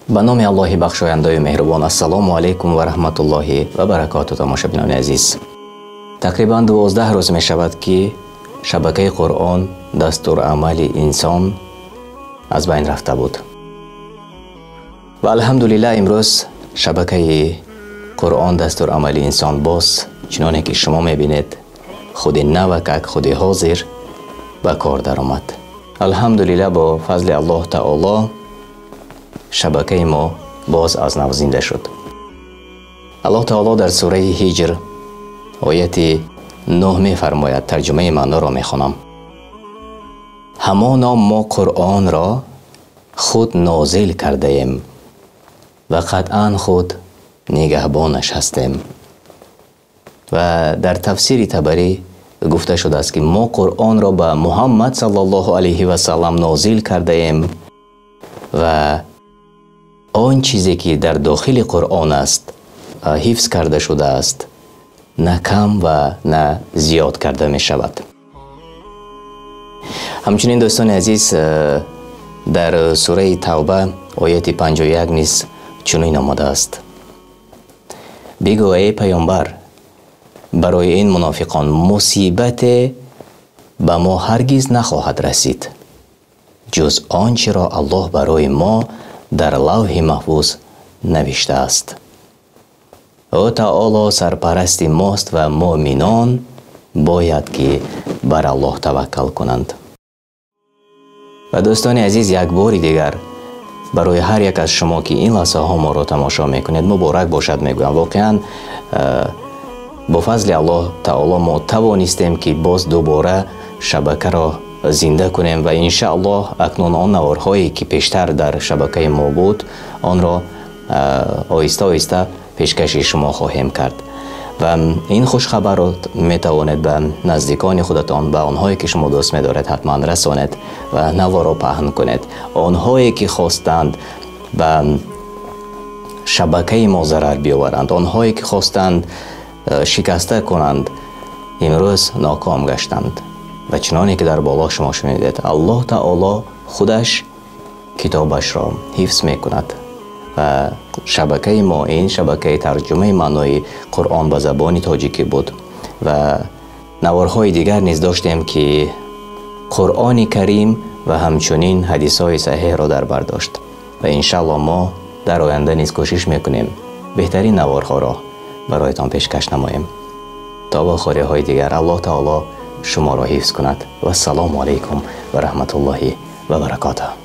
Ба номи Аллоҳи бахшояндаю меҳрубон. Ассалому алайкум ва раҳматуллоҳи ва баракоту, тамошобинони азиз. Тақрибан 12 рӯз мешавад, ки шабакаи Қуръон дастурамали инсон аз байн рафта буд. Ва алҳамдулиллаҳ, имрӯз шабакаи Қуръон дастурамали инсон боз, чуноне ки шумо мебинед, худи навакак, худи ҳозир ба кор даромад. Алҳамдулиллаҳ, бо фазли Аллоҳ таоло шабакаи мо боз аз нав зинда шуд. Аллоҳ таоло дар сураи Ҳиҷр, ояти 9 мефармояд, тарҷумаи маъноро мехонам: ҳамоно мо Қуръонро худ нозил кардаем ва қатъан худ нигаҳбонаш ҳастем. Ва дар тафсири Табарӣ гуфта шудааст, ки мо Қуръонро ба Муҳаммад саллаллоҳу алайҳи васаллам нозил кардаем ва он чизе ки дар дохили Қуръон аст, ҳифз карда шудааст, на кам ва на зиёд карда мешавад. Ҳамчунин, дӯстони азиз, дар сураи Тавба, ояти 51 низ чунин омадааст: бигӯ, эй паёмбар, барои ин мунофиқон мусибате ба мо ҳаргиз нахоҳад расид, ҷуз он чиро Аллоҳ барои мо дар лавҳи маҳфуз навиштааст. Ӯ таоло сарпарасти мост ва муъминон бояд ки бар Аллоҳ таваккал кунанд. Ва дӯстони азиз, як бори дигар барои ҳар як аз шумо, ки ин лаҳзаҳо моро тамошо мекунед, муборак бошад мегӯям. Воқеан, бо фазли Аллоҳ таоло мо тавонистем, ки боз дубора шабакаро зинда кунем ва иншааллоҳ акнун он наворҳое ки пештар дар шабакаи мо буд, онро оҳиста оҳиста пешкаши шумо хоҳем кард. Ва ин хушхабарро метавонед ба наздикони худатон, ба онҳое ки шумо дӯст медоред, ҳатман расонед ва наворро паҳн кунед. Онҳое ки хостанд ба шабакаи мо зарар биёваранд, онҳое ки хостанд шикаста кунанд, имрӯз ноком гаштанд. Ва чуноне ки дар боло шумо шунидед, Аллоҳ таоло худаш китобашро ҳифз мекунад. Ва шабакаи мо ин шабакаи тарҷумаи маънои Қуръон ба забони тоҷикӣ буд ва наворҳои дигар низ доштем, ки Қуръони Карим ва ҳамчунин ҳадисҳои саҳеҳро дар бар дошт. Ва иншааллоҳ мо дар оянда низ кӯшиш мекунем беҳтарин наворҳоро бароятон пешкаш намоем. То вохӯриҳои дигар Аллоҳ таоло шуморо ҳифз кунад. Вассалому алайкум ва раҳматуллоҳи ва баракотуҳ.